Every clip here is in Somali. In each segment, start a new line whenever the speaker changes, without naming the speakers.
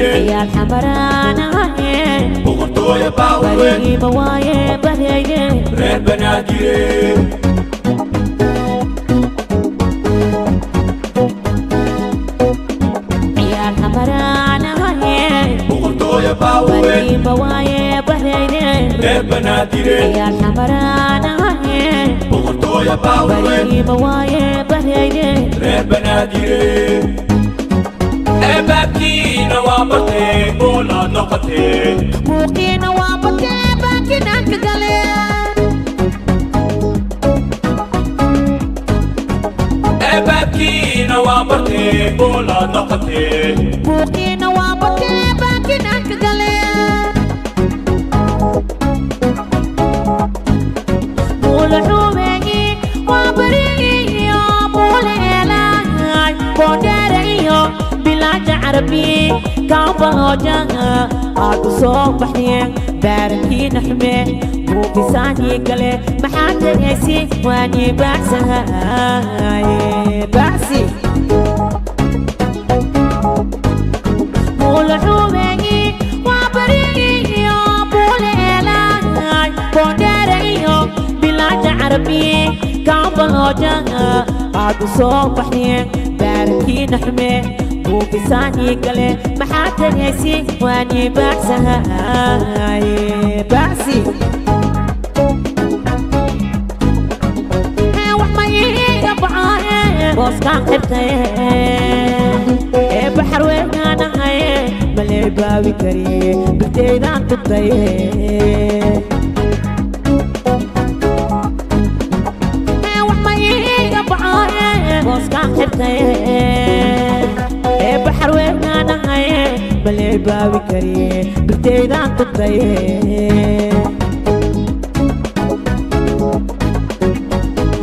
Banaadire
Ciyaal xamaraanahaye
Boqortooya baaweyn
Bariima waaye bahdayde
Reer Banaadire
Ciyaal xamaraanahaye
Boqortooya baaweyn
Bariima waaye bahdayde
Reer Banaadire
Ciyaal xamaraanahaye
Boqortooya baaweyn
Bariima waaye bahdayde
Reer Banaadire Eebabkiina waa bartee boolaad noqotee
Muuqiina waa batee baakinaan ka galeen
Eebabkiina waa bartee boolaad noqotee
Muuqiina waa batee baakinaan ka galeen Buulaxubeegi waa bariyo buuleelaay boodheerayo bilaaja carabi kaanbaloojaha aad u soo baxdeen baarankiina xume buufisaanii gale maxaa tegaysi waanii baacsahaye baacsi buulaxubeegi waa bariyo buuleelaay boodheerayo bilaaja carabi kaanbaloojaha aad u soo baxdeen baarankiina xume buufisaanii gale maxaa tegaysi waanii baacsahaye baacsi wax ma iiga baxaaye booskaan xirtaye ee baxar weyngaanahaye malee baawi kariye birteydaan tubtaye wax ma iiga baxaaye booskaan xirtaye ee baxar weyngaanahaye malee baawi kariye birteydaan tubtaye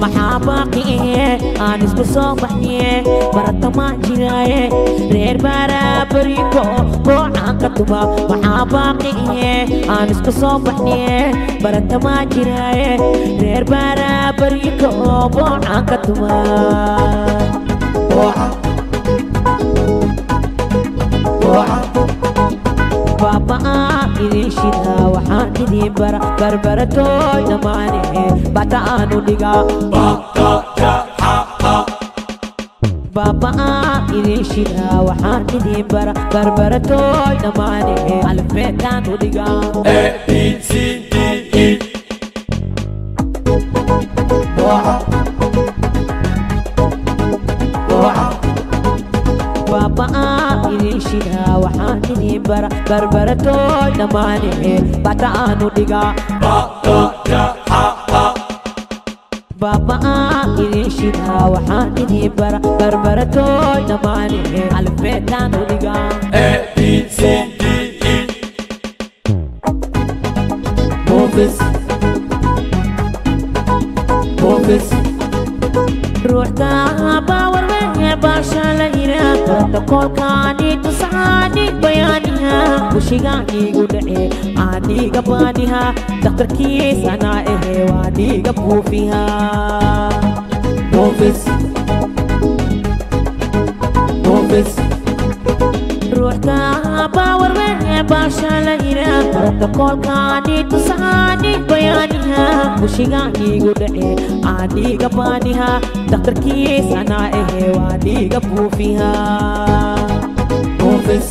maxaa baaqiye aan isku soo baxniye baratamaa jiraaye reer baaraa bariiko boocaan ka tuma maxaa baaqiye aan isku soo baxniye baratamaa jiraaye reer baaraa bariiko boocaan ka tuma
Booca Booca
baaba'aa idin shidaa waxaan idin bara barbaratooy dhammaane bata aanu dhigaa
Ba ta ta ha ha
baaba'aa idin shidaa waxaan idin bara barbaratooy dhammaane alifbeetaan u dhigaa
A B C D E Booca Booca
baaba'aa idin shidaa waxaan idin bara barbaratooy dhammaane bata aanu dhigaa
Ba ta ta ha ha
baaba'aa idin shidaa waxaan idin bara barbaratooy dhammaane alifbeetaan u dhigaa
A B C D E Buufis Buufis
ruuxda baawar weeye baasha la yiraa protokoolkaani tusaani bayaaniha bushigaanigu dhace aaniga baaniha dhakhtarkiis anaa ehe waaniga buufiha
Buufis Buufis
ruuxda baawar weeye baasha la yiraa protokoolkaani tusaani bayaaniha bushigaanigu dhace aaniga baaniha dhakhtarkiis anaa ehe waaniga buufiha
Buufis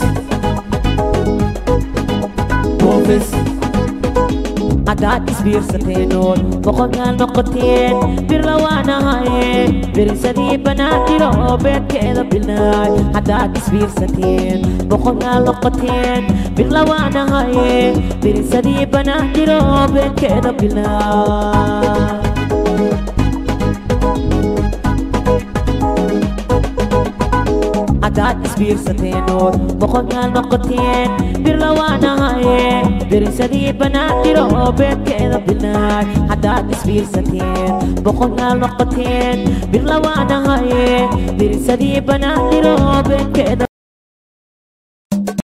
Buufis
haddaad isbiirsateen ood boqolkaal noqoteen bir lawaanahaye birinsadii banaadiro oo beedkeeda bilnaay haddaad isbiirsateen boqolkaal noqoteen bir lawaanahaye birinsadii banaadiro oo beedkeeda bilnaay haddaad isbiirsateen ood boqolkaal noqoteen bir lawaanahaye birinsadii banaadiro oo beedkeeda bilnaay haddaad isbiirsateen boqolkaal noqoteen bir lawaanahaye birinsadii banaadiro oo beedkeeda